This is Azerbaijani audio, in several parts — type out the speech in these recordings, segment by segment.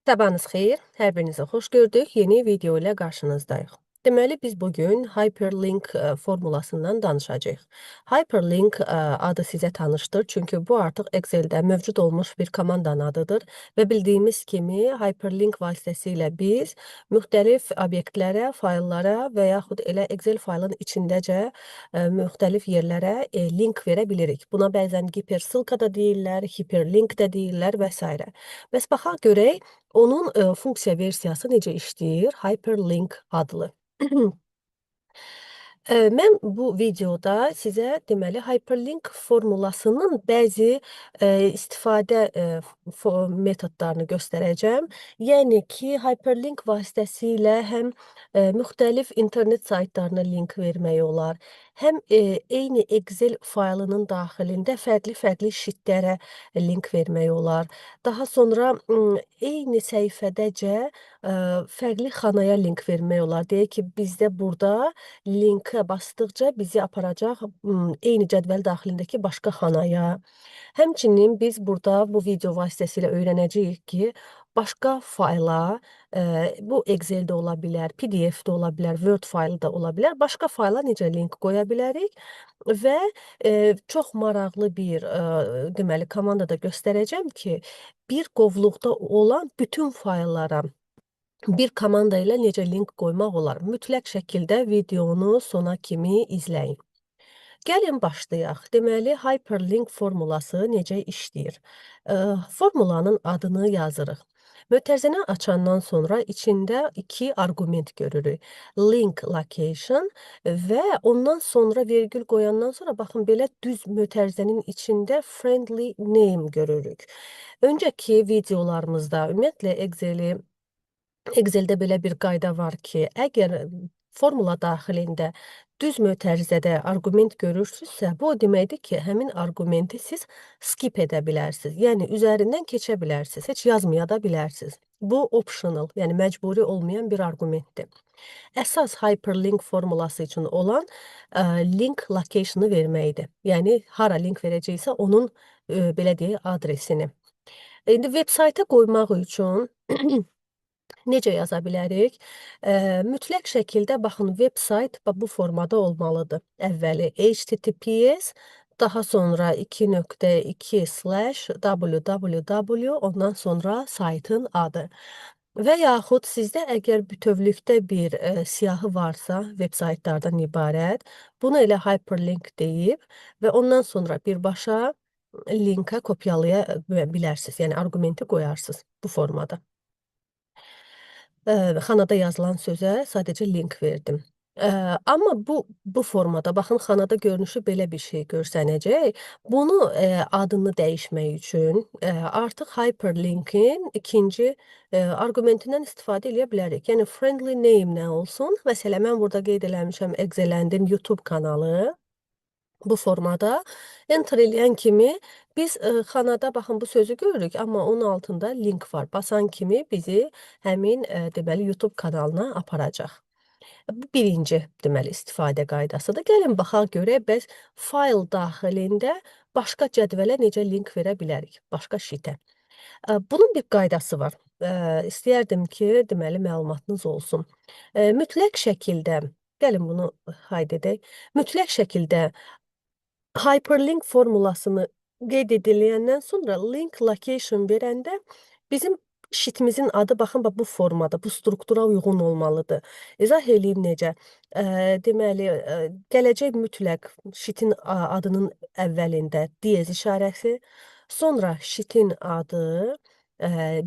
Sabahınız xeyir, hər birinizi xoş gördük. Yeni video ilə qarşınızdayıq. Deməli, biz bugün hyperlink formulasından danışacağıq. Hyperlink adı sizə tanışdır, çünki bu artıq Excel-də mövcud olmuş bir komandanın adıdır və bildiyimiz kimi hyperlink vasitəsilə biz müxtəlif obyektlərə, fayllara və yaxud elə Excel faylın içindəcə müxtəlif yerlərə link verə bilirik. Buna bəzən hipersılka da deyirlər, hiperlink də deyirlər və s. Bəs baxaq görək, onun funksiya versiyası necə işləyir? Hyperlink adlı. Mən bu videoda sizə deməli hyperlink formulasının bəzi istifadə metodlarını göstərəcəm. Yəni ki, hyperlink vasitəsilə həm müxtəlif internet saytlarına link vermək olar, həm eyni Excel faylının daxilində fərqli-fərqli sheetlərə link vermək olar. Daha sonra eyni səhifədəcə fərqli xanaya link vermək olar. Deyək ki, bizdə burada linkə basdıqca bizi aparacaq eyni cədvəl daxilindəki başqa xanaya. Həmçinin biz burada bu video vasitəsilə öyrənəcəyik ki, başqa fayla, bu Excel-də ola bilər, PDF-də ola bilər, Word faylı da ola bilər, başqa fayla necə link qoya bilərik və çox maraqlı bir deməli komanda da göstərəcəm ki, bir qovluqda olan bütün fayllara bir komanda ilə necə link qoymaq olar. Mütləq şəkildə videonu sona kimi izləyin. Gəlin başlayaq. Deməli, hyperlink formulası necə işləyir? Formulanın adını yazırıq. Mötərizəni açandan sonra içində iki arqument görürük. Link location və ondan sonra vergül qoyandan sonra baxın belə düz mötərizənin içində friendly name görürük. Öncəki videolarımızda ümumiyyətlə Exceldə belə bir qayda var ki, əgər formula daxilində düz mötərizədə arqument görürsünüzsə, bu o deməkdir ki, həmin arqumenti siz skip edə bilərsiniz. Yəni üzərindən keçə bilərsiniz, heç yazmaya da bilərsiniz. Bu optional, yəni məcburi olmayan bir arqumentdir. Əsas hyperlink formulası üçün olan link location'ı verməkdir. Yəni hara link verəcəksə onun belə deyək adresini. İndi veb sayta qoymaq üçün necə yaza bilərik? Mütləq şəkildə baxın veb sayt bu formada olmalıdır. Əvvəli HTTPS, daha sonra 2.2 slash www, ondan sonra saytın adı. Və yaxud sizdə əgər bütövlükdə bir siyahı varsa, veb saytlardan ibarət, bunu elə hyperlink deyib və ondan sonra birbaşa linkə kopyalaya bilərsiniz. Yəni arqumenti qoyarsınız bu formada. Xanada yazılan sözə sadəcə link verdim. Amma bu formada baxın xanada görünüşü belə bir şey görsənəcək. Bunu adını dəyişmək üçün artıq hyperlinkin ikinci arqumentindən istifadə edə bilərik. Yəni friendly name nə olsun? Məsələn, mən burada qeyd eləmişəm Excelendin YouTube kanalı. Bu formada enter eləyən kimi biz xanada baxın bu sözü görürük, amma onun altında link var. Basan kimi bizi həmin deməli YouTube kanalına aparacaq. Bu birinci deməli istifadə qaydasıdır. Gəlin baxaq görək bəs fayl daxilində başqa cədvələ necə link verə bilərik, başqa sheetə. Bunun bir qaydası var. İstəyərdim ki, deməli məlumatınız olsun. Mütləq şəkildə, gəlin bunu hide edək. Mütləq şəkildə hyperlink formulasını qeyd ediləyəndən sonra link location verəndə bizim sheetimizin adı baxın bax bu formada, bu struktura uyğun olmalıdır. İzah eləyim necə? Deməli, gələcək mütləq sheetin adının əvvəlində diyez işarəsi, sonra sheetin adı,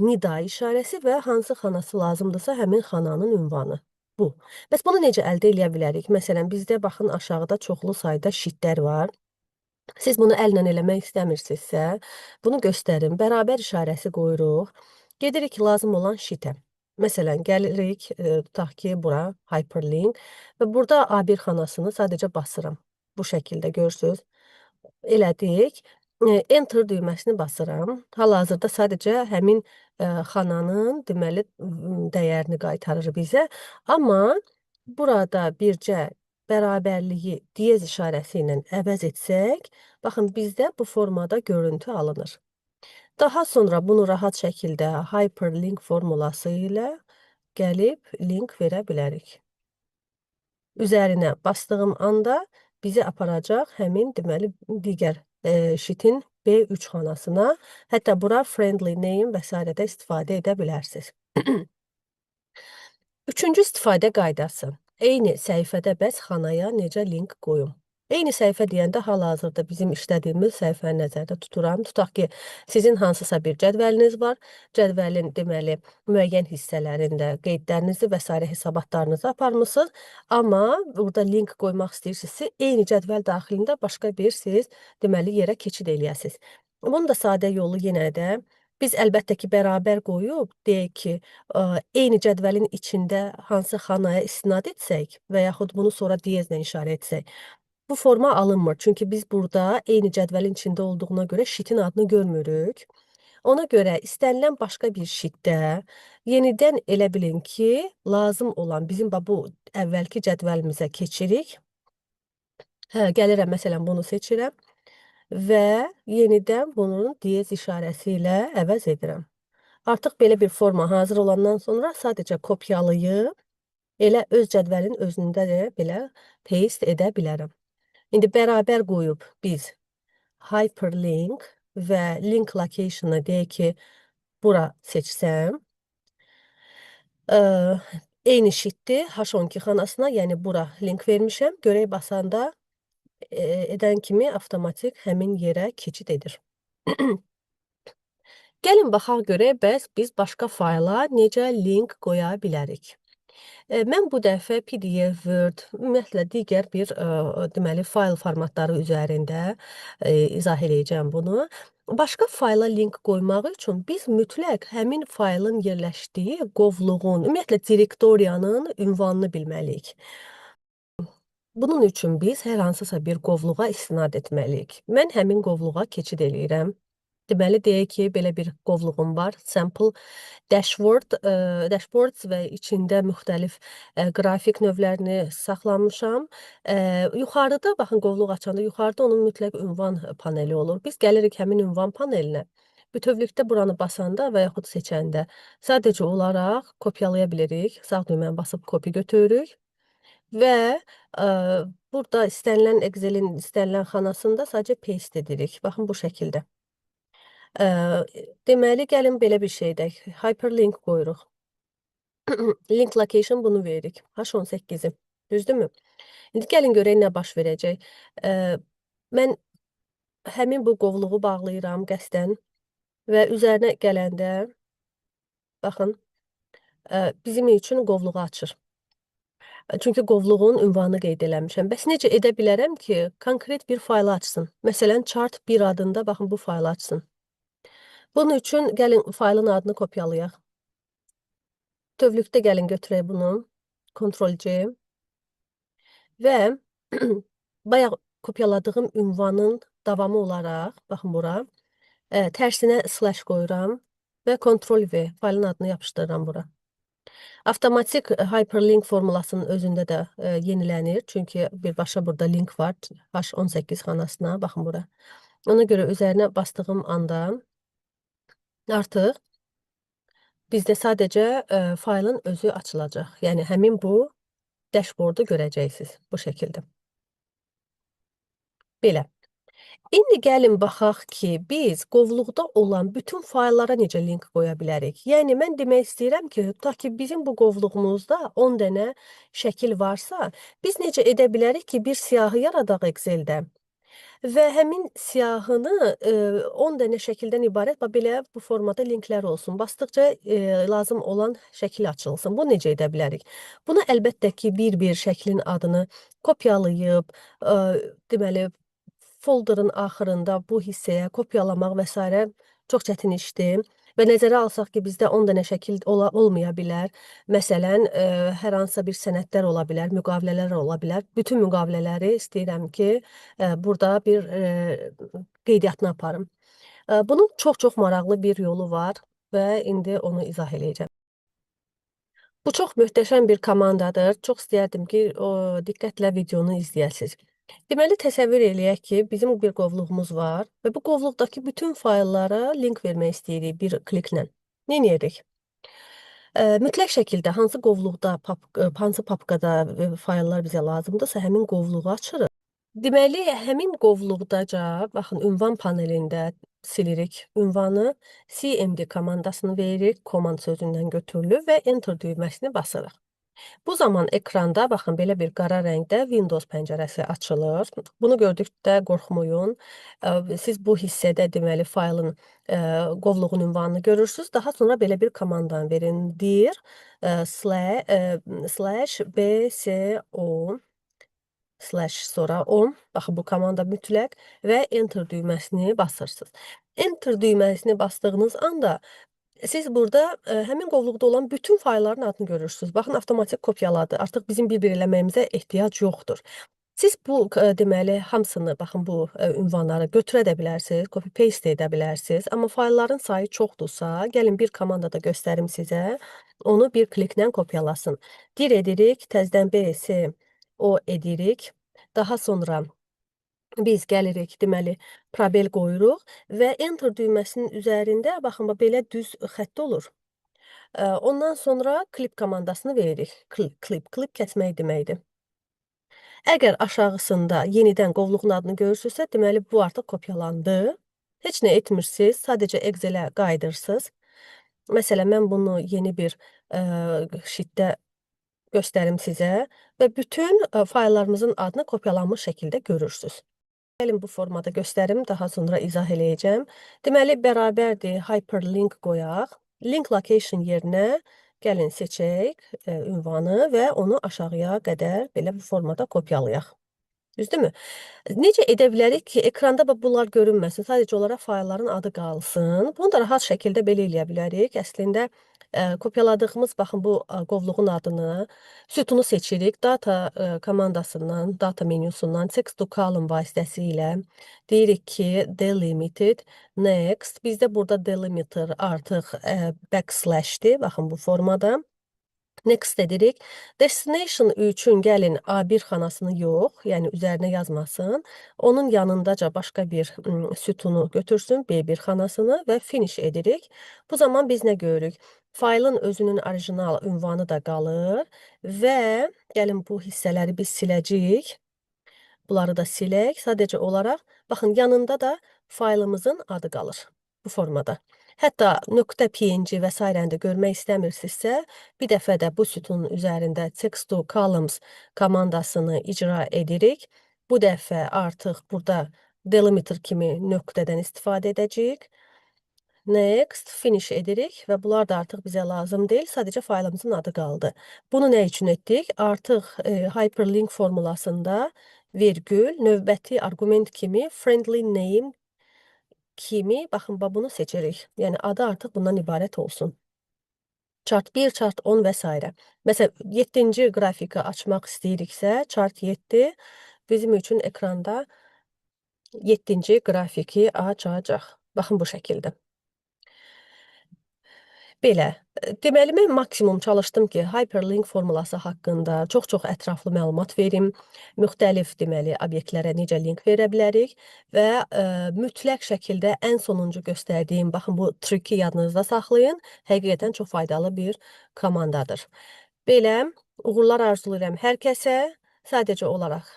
nida işarəsi və hansı xanası lazımdırsa həmin xananın ünvanı. Bu. Bəs bunu necə əldə eləyə bilərik? Məsələn, bizdə baxın aşağıda çoxlu sayda sheetlər var. Siz bunu əllə eləmək istəmirsinizsə, bunu göstərim. Bərabər işarəsi qoyuruq. Gedirik lazım olan sheetə. Məsələn, gəlirik, tutaq ki, bura hyperlink və burada A1 xanasını sadəcə basıram. Bu şəkildə görürsünüz. Elədik. Enter düyməsini basıram. Hal-hazırda sadəcə həmin xananın deməli dəyərini qaytarır bizə. Amma burada bircə bərabərliyi diyez işarəsi ilə əvəz etsək, baxın bizdə bu formada görüntü alınır. Daha sonra bunu rahat şəkildə hyperlink formulası ilə gəlib link verə bilərik. Üzərinə bastığım anda bizi aparacaq həmin deməli digər sheetin B3 xanasına. Hətta bura friendly name və sairə də istifadə edə bilərsiniz. Üçüncü istifadə qaydası. Eyni səhifədə bəs xanaya necə link qoyum? Eyni səhifə deyəndə hal-hazırda bizim işlədiyimiz səhifəni nəzərdə tuturam. Tutaq ki, sizin hansısa bir cədvəliniz var. Cədvəlin deməli müəyyən hissələrində qeydlərinizi və sairə hesabatlarınızı aparmısınız. Amma burada link qoymaq istəyirsinizsə, eyni cədvəl daxilində başqa bir siz deməli yerə keçid eləyəsiniz. Bunun da sadə yolu yenə də biz əlbəttə ki, bərabər qoyub deyək ki, eyni cədvəlin içində hansı xanaya istinad etsək və yaxud bunu sonra diyezlə işarə etsək, bu forma alınmır. Çünki biz burada eyni cədvəlin içində olduğuna görə sheetin adını görmürük. Ona görə istənilən başqa bir sheetdə yenidən elə bilin ki, lazım olan bizim bu əvvəlki cədvəlimizə keçirik. Hə, gəlirəm, məsələn, bunu seçirəm və yenidən bunun diyez işarəsi ilə əvəz edirəm. Artıq belə bir forma hazır olandan sonra sadəcə kopyalayıb elə öz cədvəlin özündə də belə paste edə bilərəm. İndi bərabər qoyub biz hyperlink və link location-ı deyək ki, bura seçsəm, eyni sheetdir H12 xanasına, yəni bura link vermişəm. Görək basanda edən kimi avtomatik həmin yerə keçid edir. Gəlin baxaq görək bəs biz başqa fayla necə link qoya bilərik. Mən bu dəfə PDF, Word, ümumiyyətlə digər bir deməli fayl formatları üzərində izah eləyəcəm bunu. Başqa fayla link qoymaq üçün biz mütləq həmin faylın yerləşdiyi qovluğun, ümumiyyətlə direktoriyanın ünvanını bilməliyik. Bunun üçün biz hər hansısa bir qovluğa istinad etməliyik. Mən həmin qovluğa keçid eləyirəm. Deməli, deyək ki, belə bir qovluğum var. Sample dashboard, dashboards və içində müxtəlif qrafik növlərini saxlamışam. Yuxarıda, baxın, qovluq açanda yuxarıda onun mütləq ünvan paneli olur. Biz gəlirik həmin ünvan panelinə. Bütövlükdə buranı basanda və yaxud seçəndə sadəcə olaraq kopyalaya bilirik. Sağ düyməni basıb copy götürürük və burada istənilən Excelin istənilən xanasında sadəcə paste edirik. Baxın, bu şəkildə. Deməli, gəlin belə bir şey edək. Hyperlink qoyuruq. Link location bunu veririk. H18-i. Düzdürmü? İndi gəlin görək nə baş verəcək. Mən həmin bu qovluğu bağlayıram qəsdən və üzərinə gələndə baxın, bizim üçün qovluğu açır. Çünki qovluğun ünvanını qeyd eləmişəm. Bəs necə edə bilərəm ki, konkret bir faylı açsın? Məsələn, chart 1 adında baxın bu faylı açsın. Bunun üçün gəlin faylın adını kopyalayaq. Bütövlükdə gəlin götürək bunu. Ctrl C və bayaq kopyaladığım ünvanın davamı olaraq, baxın bura, tərsinə slash qoyuram və Ctrl V faylın adını yapışdırıram bura. Avtomatik hyperlink formulasının özündə də yenilənir. Çünki birbaşa burada link var H18 xanasına. Baxın bura. Ona görə üzərinə bastığım anda artıq bizdə sadəcə faylın özü açılacaq. Yəni həmin bu dashboardu görəcəksiniz bu şəkildə. Belə. İndi gəlin baxaq ki, biz qovluqda olan bütün fayllara necə link qoya bilərik. Yəni mən demək istəyirəm ki, tutaq ki, bizim bu qovluğumuzda 10 dənə şəkil varsa, biz necə edə bilərik ki, bir siyahı yaradaq Excel-də və həmin siyahını 10 dənə şəkildən ibarət bax belə bu formada linklər olsun. Basdıqca lazım olan şəkil açılsın. Bu necə edə bilərik? Bunu əlbəttə ki, bir-bir şəklin adını kopyalayıb, deməli folderın axırında bu hissəyə kopyalamaq və sairə çox çətin işdir. Və nəzərə alsaq ki, bizdə 10 dənə şəkil olmaya bilər. Məsələn, hər hansısa bir sənədlər ola bilər, müqavilələr ola bilər. Bütün müqavilələri istəyirəm ki, burada bir qeydiyyatını aparım. Bunun çox-çox maraqlı bir yolu var və indi onu izah eləyəcəm. Bu çox möhtəşəm bir komandadır. Çox istəyərdim ki, o diqqətlə videonu izləyəsiniz. Deməli, təsəvvür eləyək ki, bizim bir qovluğumuz var və bu qovluqdakı bütün fayllara link vermək istəyirik bir kliklə. Nə edirik? Mütləq şəkildə hansı qovluqda, hansı papkada fayllar bizə lazımdırsa, həmin qovluğu açırıq. Deməli, həmin qovluqdaca, baxın, ünvan panelində silirik ünvanı, CMD komandasını veririk, command sözündən götürülür və Enter düyməsini basırıq. Bu zaman ekranda, baxın, belə bir qara rəngdə Windows pəncərəsi açılır. Bunu gördükdə qorxmayın. Siz bu hissədə, deməli, faylın, qovluğun ünvanını görürsünüz. Daha sonra belə bir komandanı verin. Dir, slash BSO slash sonra 10. Baxın, bu komanda mütləq və Enter düyməsini basırsınız. Enter düyməsini bastığınız anda siz burada həmin qovluqda olan bütün faylların adını görürsünüz. Baxın, avtomatik kopyaladı. Artıq bizim bir-bir eləməyimizə ehtiyac yoxdur. Siz bu deməli hamısını, baxın, bu ünvanları götürə də bilərsiniz, copy paste edə bilərsiniz. Amma faylların sayı çoxdursa, gəlin bir komanda da göstərim sizə. Onu bir kliklə kopyalasın. Dir edirik, təzədən B, S, O edirik. Daha sonra biz gəlirik, deməli, probel qoyuruq və Enter düyməsinin üzərində, baxın, belə düz xətt olur. Ondan sonra clip komandasını veririk. Clip, clip kəsmək deməkdir. Əgər aşağısında yenidən qovluğun adını görürsünüzsə, deməli, bu artıq kopyalandı. Heç nə etmirsiniz, sadəcə Excel-ə qayıdırsınız. Məsələn, mən bunu yeni bir sheetdə göstərim sizə və bütün fayllarımızın adını kopyalanmış şəkildə görürsünüz. Gəlin bu formada göstərim, daha sonra izah eləyəcəm. Deməli, bərabərdir, hyperlink qoyaq. Link location yerinə gəlin seçək ünvanı və onu aşağıya qədər belə bu formada kopyalayaq. Düzdürmü? Necə edə bilərik ki, ekranda bunlar görünməsin, sadəcə olaraq faylların adı qalsın. Bunu da rahat şəkildə belə eləyə bilərik. Əslində, kopyaladığımız, baxın, bu qovluğun adını, sütunu seçirik. Data komandasından, data menyusundan text to column vasitəsilə deyirik ki, delimited, next. Bizdə burada delimiter artıq backslash'dir. Baxın, bu formada. Next edirik. Destination üçün gəlin A1 xanasını yox, yəni üzərinə yazmasın. Onun yanındaca başqa bir sütunu götürsün, B1 xanasını və finish edirik. Bu zaman biz nə görürük? Faylın özünün orijinal ünvanı da qalır və gəlin bu hissələri biz siləcəyik. Bunları da silək. Sadəcə olaraq, baxın, yanında da faylımızın adı qalır bu formada. Hətta .png və sairəni də görmək istəmirsinizsə, bir dəfə də bu sütunun üzərində text to columns komandasını icra edirik. Bu dəfə artıq burada delimiter kimi nöqtədən istifadə edəcəyik. Next, finish edirik və bunlar da artıq bizə lazım deyil. Sadəcə faylımızın adı qaldı. Bunu nə üçün etdik? Artıq hyperlink formulasında virgül, növbəti arqument kimi friendly name kimi, baxın, bunu seçirik. Yəni adı artıq bundan ibarət olsun. Chart 1, chart 10 və s. Məsələn, 7-ci qrafiki açmaq istəyiriksə, chart 7 bizim üçün ekranda 7-ci qrafiki açacaq. Baxın, bu şəkildə. Belə. Deməli, mən maksimum çalışdım ki, hyperlink formulası haqqında çox-çox ətraflı məlumat verim. Müxtəlif, deməli, obyektlərə necə link verə bilərik və mütləq şəkildə ən sonuncu göstərdiyim, baxın, bu triki yadınızda saxlayın. Həqiqətən çox faydalı bir komandadır. Belə, uğurlar arzulayıram hər kəsə. Sadəcə olaraq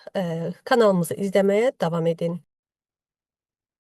kanalımızı izləməyə davam edin.